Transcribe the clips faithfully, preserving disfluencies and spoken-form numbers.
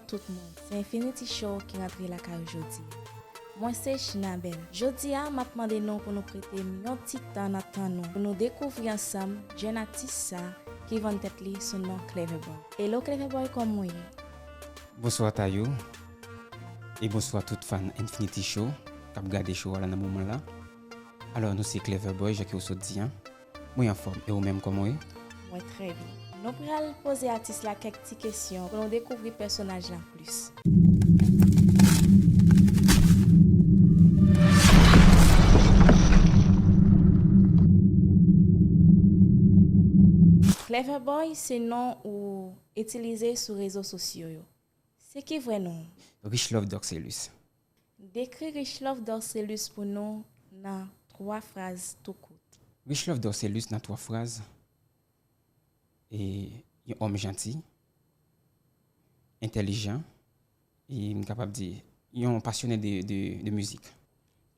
Tout moun, se Infinity Show ki rantre lakay ou jodi. Mwen se Chinabel. Jodi a, m ap mande nou pou nou prete m yon ti tan nan tan nou pou nou dekouvri ansanm jèn atis sa ki vann tèt li sou non Clever Boy. Hello Clever Boy, kòman w ye? Bonswa Tayou, e bonswa tout fan Infinity Show k ap gade show a la nan moman la. Alò, nou se Clever Boy, jan ke w sot di an. Mwen anfòm, e ou menm, kòman w ye? Mwen trè byen. Nou pral poze atis la kèk ti kesyon pou nou dekouvri pèsonaj la plis. Clever Boy se non ou itilize sou rezo sosyo yo. Se ki vrè non w? Richlove Dorcelus. Dekri Richlove Dorcelus pou nou nan twa fraz tou kout. Richlove Dorcelus nan twa fraz, e, yon òm janti, entèlijan, e m kapab di yon pasyone de, de, de mizik.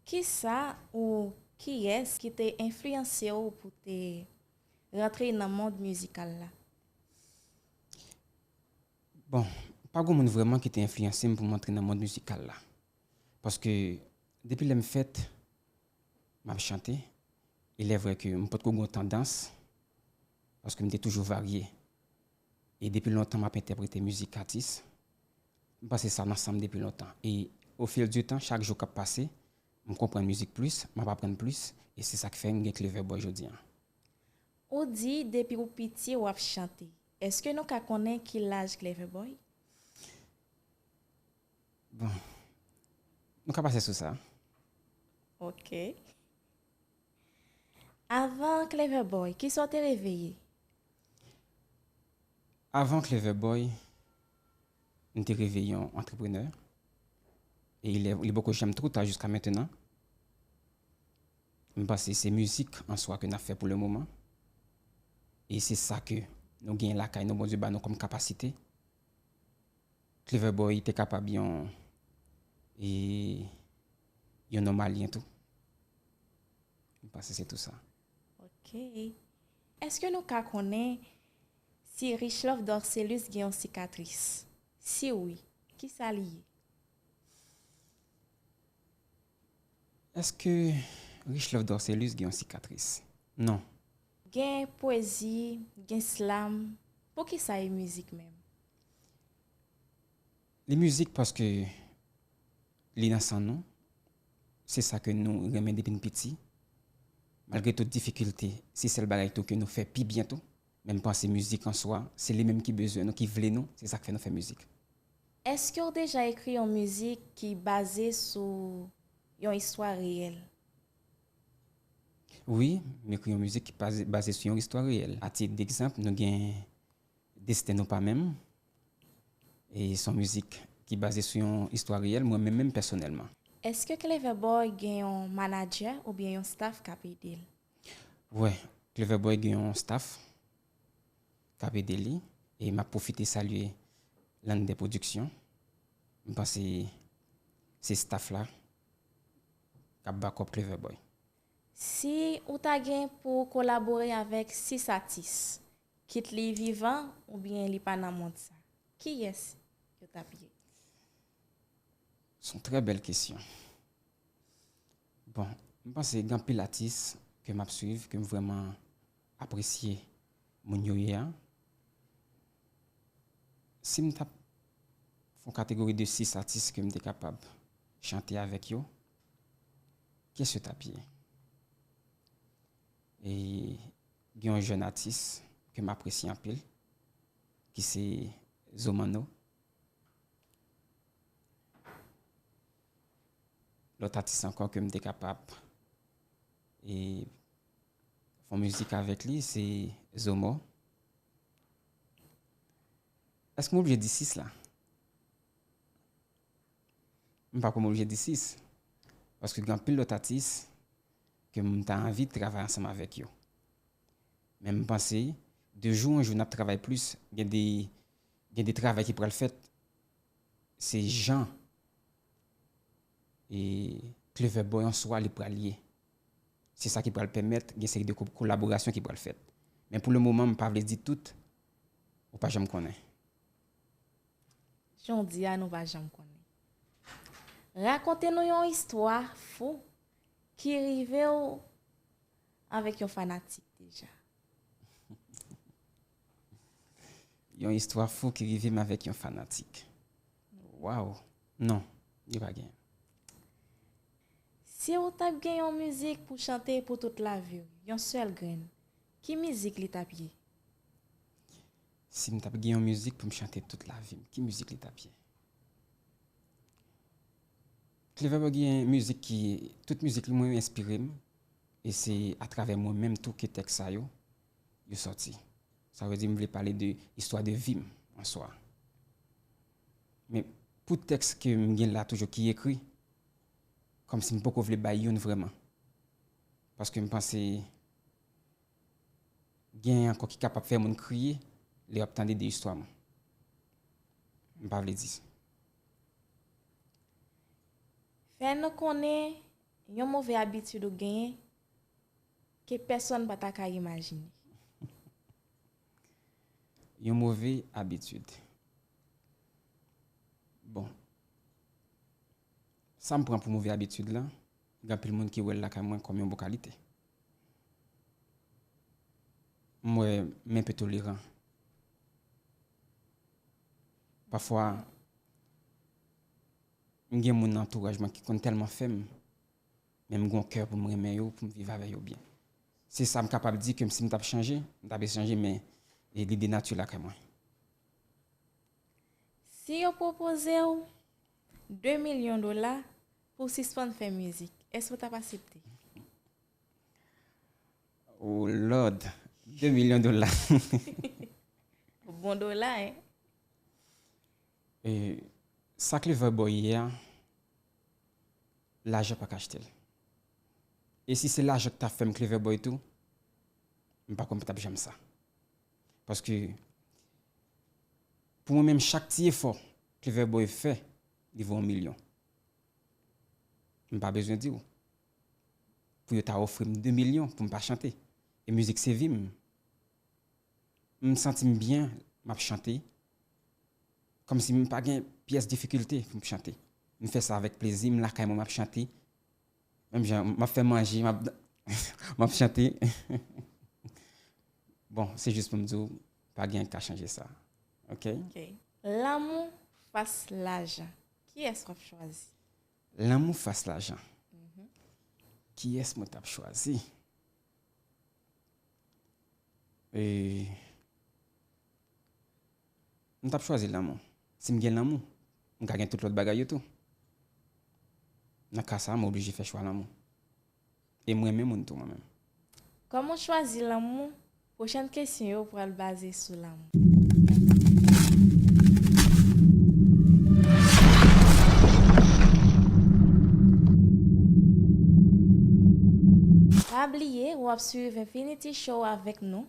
Kisa ou kiyès ki te enfliyanse w pou te rantre nan mond mizikal la? Bon, pa gen moun vrèman ki te enfliyanse m pou m antre nan mond mizikal la. Paske depi lè m fèt, m ap chante. Il est vrai ke m potko gen yon tandans, paske m te toujou varye. E depi lontan, m ap entèprete mizik atis. M panse sa nan san m depi lontan. E au fil du temps, chak jou k ap pase, m konprann mizik plis, m ap aprann plis, e se sa k fè m gen Clever Boy jodi a. Ou di depi w piti w ap chante. Èske nou ka konnen ki laj Clever Boy? Bon, nou ka pase sou sa. Ok. Avan Clever Boy, kisa w te reveye? Avan Clever Boy, m te reveye yon antreprenè. E li, li poko janm twò ta jiska mentenan. M panse se mizik an swa ke n ap fè pou le moman. E se sa ke nou genyen lakay nou, Bondye ba nou kòm kapasite. Clever Boy te kapab yon, e, yon nonm alyen tou. M panse se tou sa. Ok. Èske nou ka konnen si Richlove Dorcelus gen yon sikatris? Si wi, kisa li ye? Èske Richlove Dorcelus gen yon sikatris? Non. Gen pwezi, gen slam. Poukisa e mizik menm? Li mizik paske li nan san nou. Se sa ke nou renmen depi n piti. Malgre tout difikilte, se sèl bagay tou ke nou fè pi byen tou. Men m panse mizik an swa, se li menm ki bezwen nou, ki vle nou, se sa k fè nou fè mizik. Èske w deja ekri yon mizik ki baze sou yon istwa reyèl? Wi, m ekri yon mizik ki baze, baze sou yon istwa reyèl. A tit degzanp, nou gen Desten nou pa menm. E se yon mizik ki baze sou yon istwa reyèl, mwen menm menm pèsonèlman. Èske Clever Boy gen yon manadjè oubyen yon staff k ap ede l? Wi, Clever Boy gen yon staff k ap ede li. E m ap pwofite salye Lande Production. M panse se staff la k ap back up Clever Boy. Si ou ta gen pou w kolabore avèk sis atis, kit li vivan oubyen li pa nan mond sa, kiyès yo t ap ye? Se yon trè bèl kesyon. Bon, m panse gen anpil atis ke m ap swiv, ke m vrèman apresye moun yo ye a. Si m t ap fè yon kategori de sis atis ke m te kapab chante avèk yo, kiyès yo t ap ye? E gen yon jèn atis ke m apresye anpil, ki se Zomano. Lòt atis ankò ke m te kapab, e, fè mizik avèk li, se Zomo. Èske m oblije di sis la? M pa kwè m oblije di sis. Paske gen anpil lòt atis ke m ta anvi travay ansanm avèk yo. Men m panse, de jou an jou, n ap travay plis, gen de, gen de travay ki pral fèt, se jan, e, Clever Boy an swa li pral ye. Se sa ki pral pèmèt gen seri de ko-, kolaborasyon ki pral fèt. Men pou le moman, m pa vle di tout, ou pa janm konnen. Jan w di a, nou pa janm konnen. Rakonte nou yon istwa fou ki rive w avèk yon fanatik deja. Yon istwa fou ki rive m avèk yon fanatik. Waw. Non, li pa genyen. Si w t ap gen yon mizik pou chante pou tout lavi w, yon sèl grenn, ki mizik li t ap ye? Si m t ap gen yon mizik pou m chante tout lavi m, ki mizik li t ap ye? Clever Boy gen mizik ki, tout mizik li mwen enspire m, e se atravè mwen menm tou ke tèks sa yo, yo sòti. Sa vle di m vle pale de istwa de vi m an swa. Men pou tèks ke m gen la toujou ki ekri, kòmsi m poko vle bay youn vrèman. Paske m panse gen ankò ki kapab fè moun kriye lè y ap tande de istwa mwen. M pa vle di sa. Fè nou konnen yon move abitid ou genyen ke pèsonn pa ta ka imajine. Yon move abitid. Bon. Sa m pran pou move abitid la, gen anpil moun ki wè l lakay mwen kòm yon bon kalite. M wè m enpe toleran. Pafwa, m gen moun nan antouraj mwen ki konn tèlman fè m, men m gen yon kè pou m renmen yo, pou m viv avè yo byen. Se sa m kapab di ke si m t ap chanje, m t ap chanje, men e li de nati lakay mwen. Si yo pwopoze w de milyon dola pou w sispann fè mizik, èske w t ap aksepte? Oh Lord, de milyon dola. Bon dola, en. E sa Clever Boy ye a, lajan pa ka achte l. E si se lajan ki ta fè m Clever Boy tou, m pa kwè m t ap janm sa. Paske, pou mwen menm, chak ti efò Clever Boy fè, li vo yon milyon. M pa bezwen di w. Pou yo ta ofri m de milyon pou m pa chante. E mizik se vi m. M santi m byen, m ap chante. Kòmsi m pa gen pyès difikilte pou m chante. M fè sa avèk plezi, m lakay mwen, m ap chante. Menm jan, m ap fè manje, m ap, m ap chante. Bon, se jis pou m di w, pa gen anyen ki ka chanje sa. Oke? Ok. Lanmou fas lajan. Kiyès w ap chwazi? Lanmou fas lajan. Kiyès mwen t ap chwazi? E, m t ap chwazi lanmou. Si m gen lanmou, m ka gen tout lòt bagay yo tou. Nan ka sa a, m oblije fè chwa lanmou. E m renmen moun tou, mwen menm. Kòman w chwazi lanmou? Pwochèn kesyon yo pral baze sou lanmou. Pa bliye, w ap swiv Infinity Show avèk nou,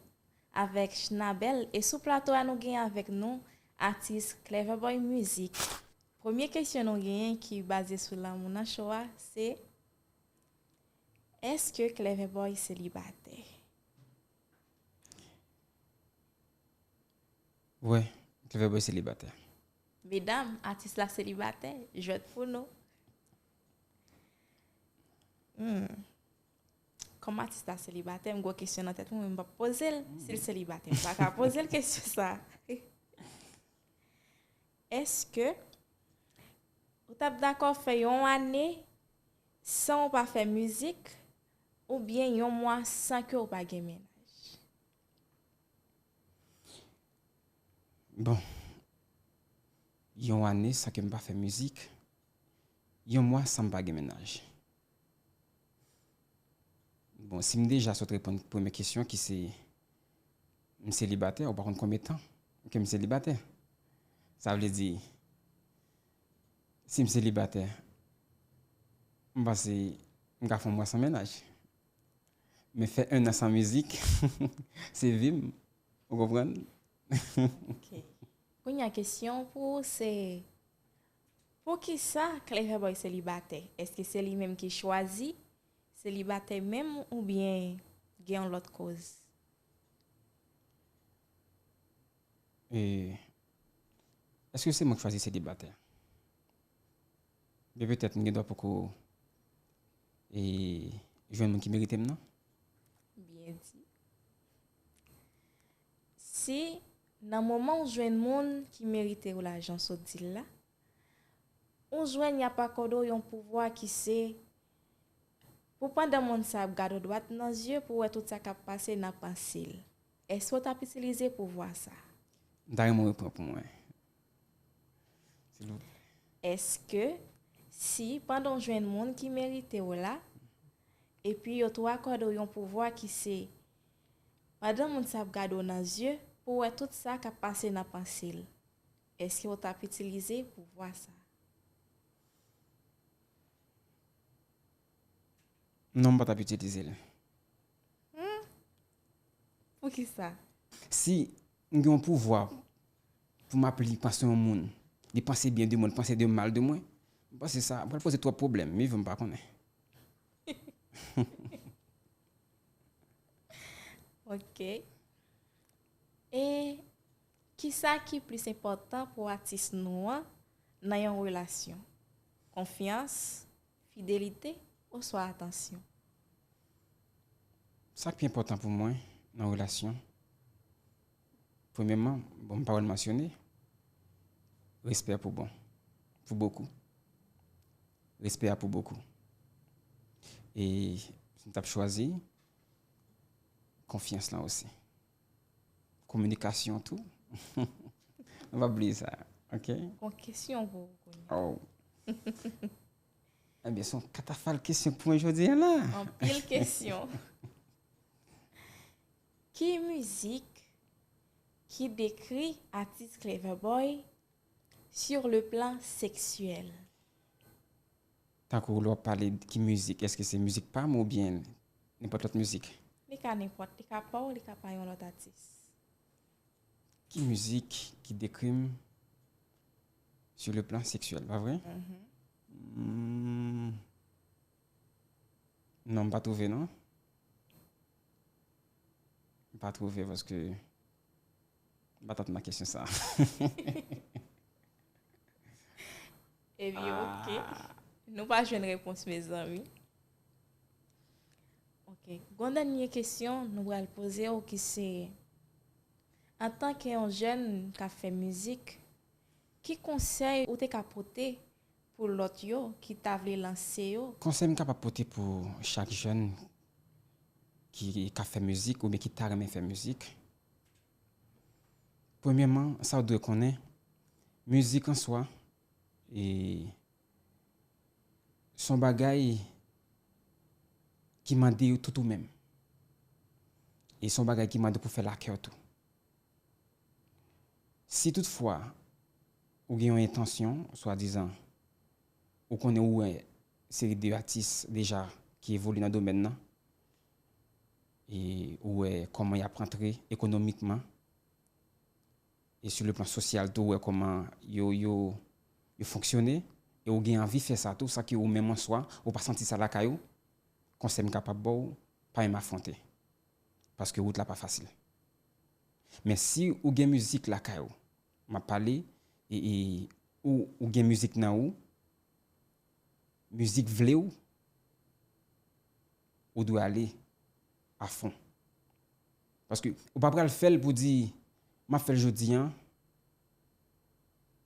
avèk Chnabel, e sou plato a nou gen avèk nou atis Clever Boy Music. Premye kesyon nou genyen ki baze sou lanmou nan show a, se, èske Clever Boy selibatè? Wi, Clever Boy selibatè. Medam, atis la selibatè, jwèt pou nou. Hmm. Kòm atis la selibatè, m gwo kesyon nan tèt mwen, men m p ap poze l si l selibatè. M pa ka poze l kesyon sa. Èske ou t ap dakò fè yon ane san ou pa fè mizik, oubyen yon mwa san ke ou pa gen mennaj? Bon, yon ane san ke m pa fè mizik, yon mwa san m pa gen mennaj. Bon, si m deja sot reponn premye kesyon ki se, m selibatè, ou pa konn konbyen tan ke m selibatè. Sa vle di, si m selibatè, m panse m ka fè yon mwa san mennaj. Men fè en an san mizik, se vi m, ou konprann? Ok. Kounye a kesyon pou ou se, poukisa Clever Boy selibatè? Èske se li menm ki chwazi selibatè menm oubyen gen yon lòt koz? E Èske se mwen k chwazi selibatè? Oubyen petèt m gen dwa poko e, jwenn moun ki merite m nan? Byen di. Si nan moman w jwenn moun ki merite w la, jan w sot di l la, ou jwenn y ap akòde w yon pouvwa ki se pou pandan moun sa ap gade w dwat nan zye pou wè tout sa k ap pase nan panse l. Èske w t ap itilize pouvwa sa? M ta renmen w repran pou mwen. Silvouplè. Èske si pandan w jwenn moun ki merite w la, epi yo tou akòde w yon pouvwa ki se pandan moun sa ap gade w nan zye pou wè tout sa k ap pase nan panse l, èske w t ap itilize pouvwa sa? Non, m pa t ap itilize l. Poukisa? Si m gen yon pouvwa pou m ap li panse yon moun, li panse byen de mwen, li panse de mal de mwen, m panse sa pral poze twòp pwoblèm, wi, m pa konnen. Ok. E kisa ki plis enpòtan pou atis nou an nan yon relasyon? Konfyans, fidelite, oswa atansyon? Sa k pi enpòtan pou mwen nan relasyon, premyèman, bon, m pa wè l mansyone, respè pou bon, pou bokou. Respè a pou bokou. E si m t ap chwazi, konfyans lan osi. Kominikasyon tou. Nou pa bliye sa, ok? Gon kesyon pou ou kounye. Oh. Ebyen, se yon katafal kesyon pou mwen jodi a la. Anpil kesyon. Ki mizik ki dekri atis Clever Boy sur le plan sexuel? Tankou lè w ap pale ki mizik, èske se mizik pa m oubyen nenpòt lòt mizik? Li ka nenpòt, li ka pa w, li ka pa yon lòt atis. Ki mizik ki dekri m sur le plan sexuel, pa vre? Hmm. Non, m pa twouve non. M pa twouve paske m pa t atann nan kesyon sa. Ebyen, ok. Nou pa jwenn repons, mezanmi. Ok. Gon dènye kesyon nou pral poze w ki se, antanke yon jèn k ap fè mizik, ki konsèy ou te ka pote pou lòt yo ki ta vle lanse yo? Konsèy m kapab pote pou chak jèn ki, k ap fè mizik oubyen ki ta renmen fè mizik, premyèman, sa w dwe konnen, mizik an swa, e, se yon bagay ki mande tout ou menm. E se yon bagay ki mande pou fè lakè w tou. Si toutfwa ou gen yon entansyon, swadizan, ou konnen ou wè seri de atis deja ki evolye nan domèn nan, e ou wè kòman y ap rantre ekonomikman, e sou le plan sosyal tou, ou wè kòman yo, yo, yo fonksyone, e ou gen anvi fè sa tou, san ke ou menm an swa, ou pa santi sa lakay ou, konsèy m kapab ba w, pa menm afwonte. Paske wout la pa fasil. Men si ou gen mizik lakay ou, m ap pale, e, e ou, ou gen mizik nan ou, mizik vle w, ou dwe ale afon. Paske ou pa pral fè l pou di, m ap fè l jodi a,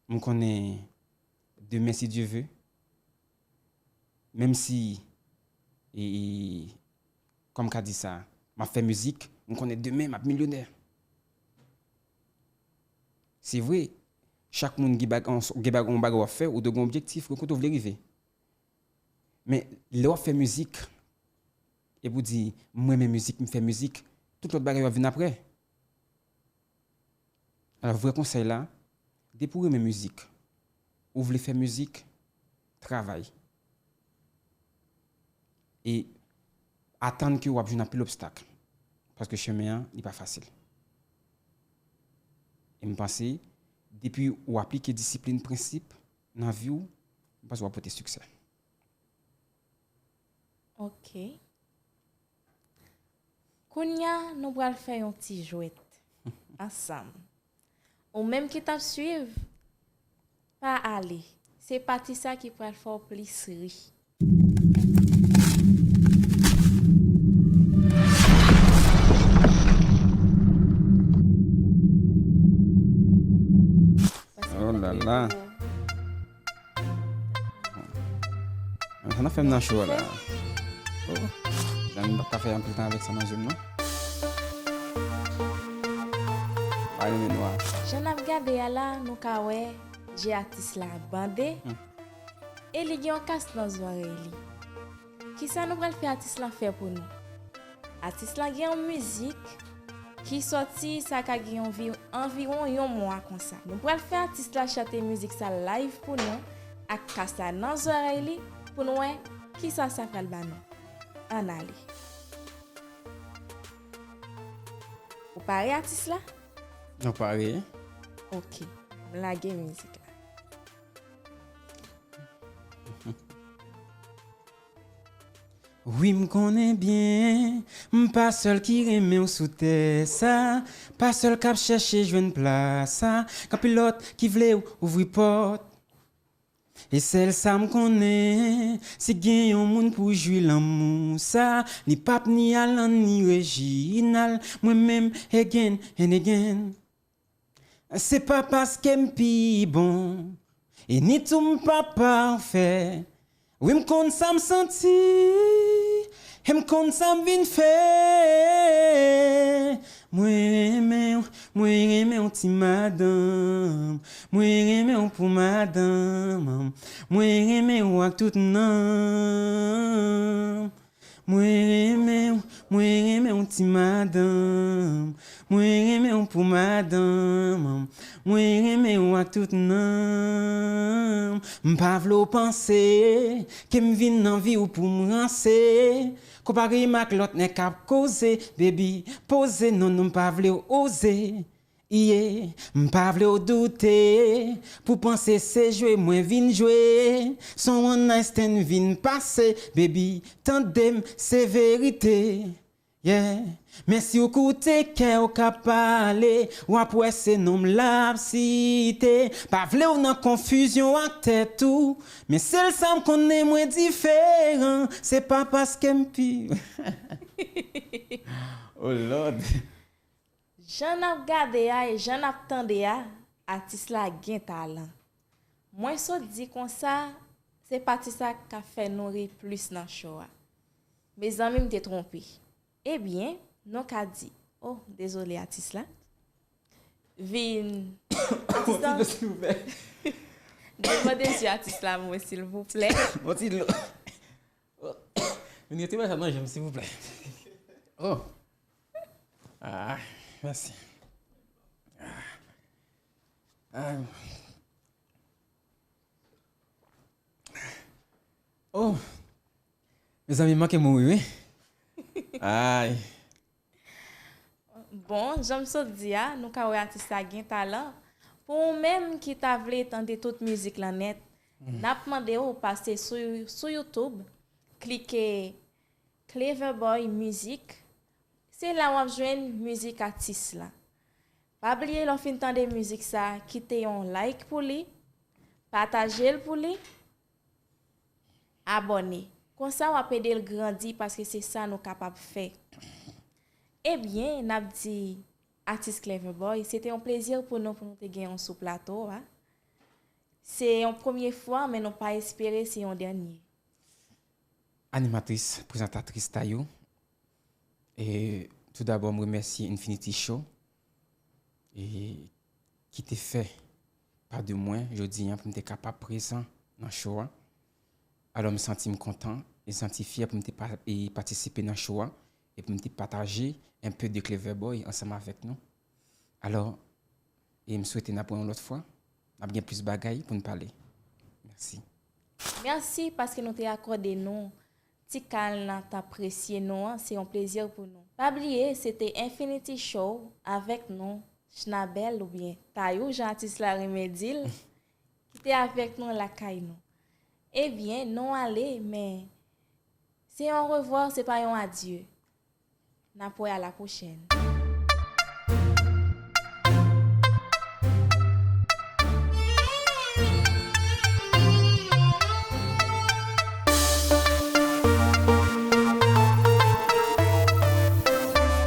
m konnen demen, si Dye ve, menm si, e, e, kòm ka di sa, m ap fè mizik, m konnen demen m ap milyonè. Se vre, chak moun gen bag-, gen bag-, yon bagay w ap fè, ou dwe gen objektif, gen kote w vle rive. Men lè w ap fè mizik, epi w di, m renmen mizik, m fè mizik, tout lòt bagay yo ap vin apre. Alò, vrè konsèy la, depi w renmen mizik, ou vle fè mizik, travay. E atann ke w ap jwenn anpil obstak. Paske chemen an, li pa fasil. E m panse, depi w aplike disiplin, prensip nan vi w, m panse w ap pote siksè. Ok. Kounya, nou pral fè yon ti jwèt ansanm. Ou menm ki t ap swiv, Pa ale. Se pati sa ki pral fè w plis ri. Oh la la. Sa n ap fè m nan cho a la. Oh, zanmi m pa ka fè anpil tan avèk sa nan zye m non. Pa renmen nwa. Jan n ap gade a la, nou ka wè je atis la bande e li gen yon kas nan zòrèy li. Kisa nou pral fè atis lan fè pou nou? Atis lan gen yon mizik ki sòti sa ka gen yon vi- anviwon yon mwa konsa. Nou pral fè atis la chante mizik sa live pou nou ak kas la nan zòrèy li pou nou wè kisa sa pral ba nou. Ann ale. Ou pare atis la? Nou pare. Ok, m lage mizik la. Wi m konnen byen, m pa sèl ki renmen w sou tè sa, pa sèl k ap chèche jwenn plas sa, gen anpil lòt ki vle w ouvri pòt. E sèl sa m konnen, si gen yon moun pou jwi lanmou sa, li p ap ni Alan ni Reginald, mwen menm again and again. Se pa paske m pi bon, e ni tou m pa pafè. Wi m konn sa m santi, e m konn sa m vin fè. Mwen renmen w, mwen renmen w ti madanm. Mwen renmen w pou madanm. Mwen renmen w ak tout nanm. Mwen renmen w, mwen renmen w ti madanm. Mwen renmen w pou madanm. Mwen renmen w ak tout nanm. M pa vle w panse ke m vin nan vi w pou m ranse. Konpare m ak lòt nèg k ap koze, baby, poze non, non, m pa vle w oze. Iye, m pa vle w doute, pou panse se jwe mwen vin jwe. S on one night stand vin pase, baby, tande m, se verite. Yeah. Men si w koute kè w k ap pale, w ap wè se non m l ap site. Pa vle w nan konfizyon ak tèt ou, men sèl sa m konnen mwen diferan, se pa paske m pi. Oh Lord. Jan n ap gade a e jan n ap tande a, atis la gen talan. Mwen sot di konsa, se pati sa k ap fè nou ri plis nan cho a. Mezanmi, m te twonpe. Ebyen, nou ka di, oh, dezole atis la. Vin. Atis la. Devan de zye atis la, mwen, silvouplè. Bon ti dlo. Vin rete bay sa nan je m, silvouplè. Oh. Ah, mèsi. Ah. Ah. Oh. Mezanmi, m manke mouri, wi. Ay. Bon, jan m sot di a, nou ka wè atis la gen talan. Pou ou menm ki ta vle tande tout mizik lan nèt, n ap mande w pase sou, sou YouTube, klike Clever Boy Music. Se la w ap jwenn mizik atis la. Pa bliye lè w fin tande mizik sa, kite yon like pou li, pataje l pou li, abòne. Konsa w ap ede l grandi paske se sa nou kapab fè. Ebyen, n ap di atis Clever Boy, se te yon plezi pou nou pou nou te genyen w sou plato a. Se yon premye fwa, men nou pa espere se yon dènye. Animatris, prezantatris Tayou. E toudabò, m remèsye Infinity Show e ki te fè pa de mwen jodi a pou m te kapab prezan nan cho a. Alò, m santi m kontan e santi fyè pou m te pa, e patisipe nan cho a e pou m te pataje un peu de Clever Boy ansanm avèk nou. Alò, e m swete n ap wè yon lòt fwa, n ap gen plis bagay pou n pale. Mèsi. Mèsi paske nou te akòde nou ti kal nan tan presye nou an, se yon plezi pou nou. Pa bliye, se te Infinity Show avèk nou, Chnabel oubyen Tayou, jan atis la renmen di l, ki te avèk nou lakay nou. Ebyen, nou ale, men se yon orevwa, se pa yon adye. N ap wè a la pwochèn.